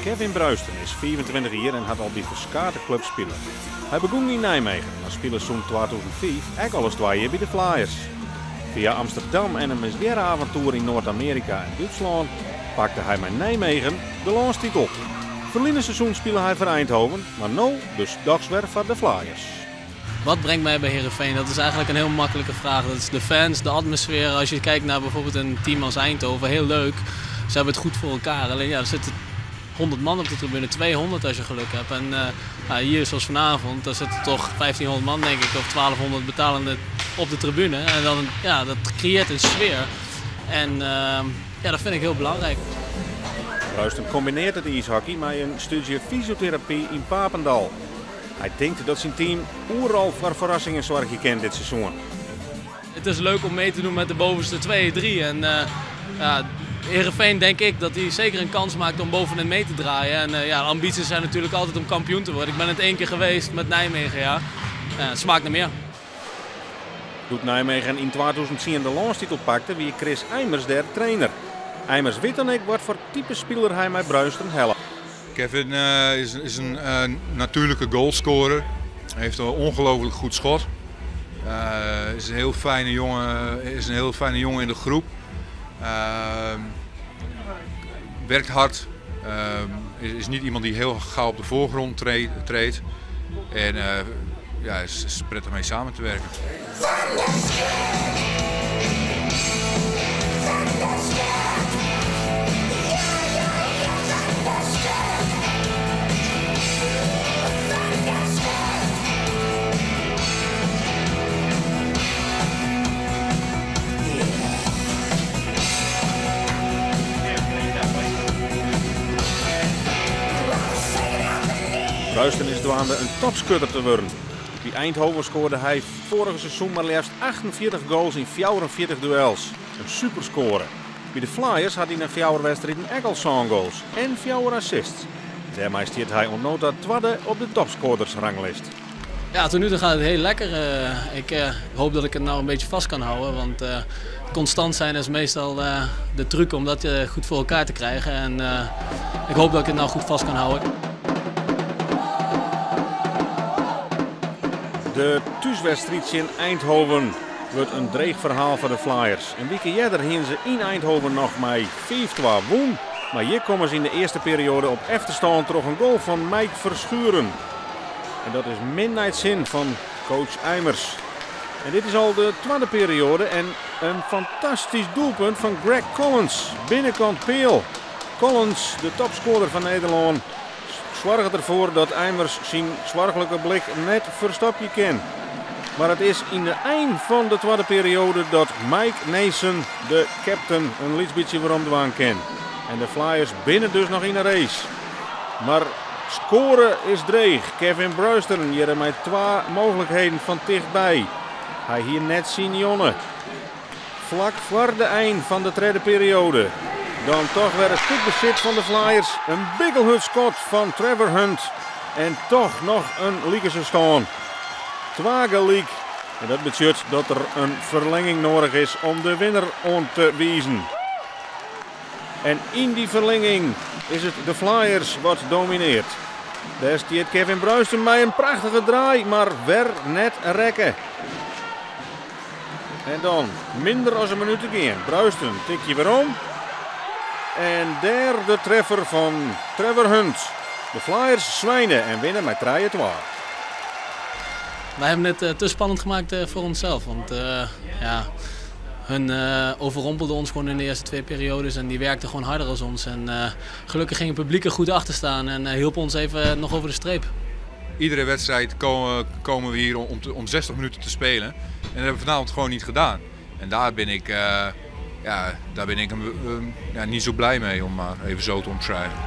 Kevin Bruijsten is 25 jier en hat al by ferskate klups spile. Hy begûn yn Nijmegen, mar spile sûnt 2005 ek alris 2 jier by de Flyers. Fia Amsterdam en in mislearre aventoer yn Noard-Amearika en Dútslân pakte hy mei Nijmegen de lânstitel. Ferline seizoen spile hy foar Eindhoven, mar no dus dochs wer foar de Flyers. Wat brengt mij bij Heerenveen? Dat is eigenlijk een heel makkelijke vraag. Dat is de fans, de atmosfeer. Als je kijkt naar bijvoorbeeld een team als Eindhoven, heel leuk. Ze hebben het goed voor elkaar. Alleen ja, er zitten 100 man op de tribune, 200 als je geluk hebt. En nou, hier zoals vanavond, daar zitten toch 1500 man denk ik, of 1200 betalende op de tribune. En dan, ja, dat creëert een sfeer. En ja, dat vind ik heel belangrijk. Bruijsten combineert het ijshockey met een studie fysiotherapie in Papendal. Hy tinkt dat syn team oeral foar ferrassingen soargje kin dit seizoen. Het is leuk om mee te doen met de bovenste 2, 3. En ja, Heerenveen denk ik dat hij zeker een kans maakt om bovenin mee te draaien. En ja, de ambities zijn natuurlijk altijd om kampioen te worden. Ik ben het 1 keer geweest met Nijmegen, ja. Ja, het smaakt naar meer. Doe't Nijmegen yn 2010 de lânstitel pakte, wie Chris Eimers der trainer. Eimers wit dan ek wat foar type spiler hy mei Bruijsten helle. Kevin is een natuurlijke goalscorer. Hij heeft een ongelooflijk goed schot. Is een heel fijne jongen, is een heel fijne jongen in de groep. Werkt hard. Is niet iemand die heel gauw op de voorgrond treedt. En ja, is prettig mee samen te werken. Bruijsten is dwaande in topskutter te wurden. By Eindhoven scoorde hy foarich seizoen mar leafst 48 goals yn 44 duels. In superscore. By de Flyers hat hy nei 4 wedstriden ek al 7 goals en 4 assists. Dêrmei stiet hy oant no ta twadde op de topscorersranglist. Ja, tot nu toe gaat het heel lekker. Ik hoop dat ik het nou een beetje vast kan houden, want constant zijn is meestal de truc om dat goed voor elkaar te krijgen. En ik hoop dat ik het nou goed vast kan houden. De thuiswedstrijd in Eindhoven wordt een dreig verhaal voor de Flyers. Een week eerder hingen ze in Eindhoven nog met 5-2 won. Maar hier komen ze in de eerste periode op efterstand door een goal van Mike Verschuren. En dat is midnight zin van coach Eimers. En dit is al de tweede periode en een fantastisch doelpunt van Greg Collins. Binnenkant peel. Collins, de topscorer van Nederland, zorgt ervoor dat Eimers zijn zorgelijke blik net verstopje kan. Maar het is in de eind van de tweede periode dat Mike Nason, de captain, een lietsbietje weer omdwaan kan. En de Flyers binnen dus nog in de race. Maar scoren is dreig. Kevin Bruijsten hier met 2 mogelijkheden van dichtbij. Hij hier net zien Jonne. Vlak voor de eind van de tweede periode. Dan toch weer het goed bezit van de Flyers. Een bikkelhut schot van Trevor Hunt. En toch nog een liekese staan. Twageliek. En dat betekent dat er een verlenging nodig is om de winnaar aan te wijzen. En in die verlenging is het de Flyers wat domineert. Daar stiet Kevin Bruijsten bij een prachtige draai, maar weer net rekken. En dan minder dan een minuut te gaan. Bruijsten tik je weer om. En daar de treffer van Trevor Hunt. De Flyers zwijnen en winnen met 3-2. Wij hebben het te spannend gemaakt voor onszelf. Want hun overrompelden ons gewoon in de eerste 2 periodes. En die werkten gewoon harder als ons. En gelukkig ging het publiek er goed achter staan en hielp ons even nog over de streep. Iedere wedstrijd komen we hier om 60 minuten te spelen. En dat hebben we vanavond gewoon niet gedaan. En daar ben ik niet zo blij mee, om maar even zo te omschrijven.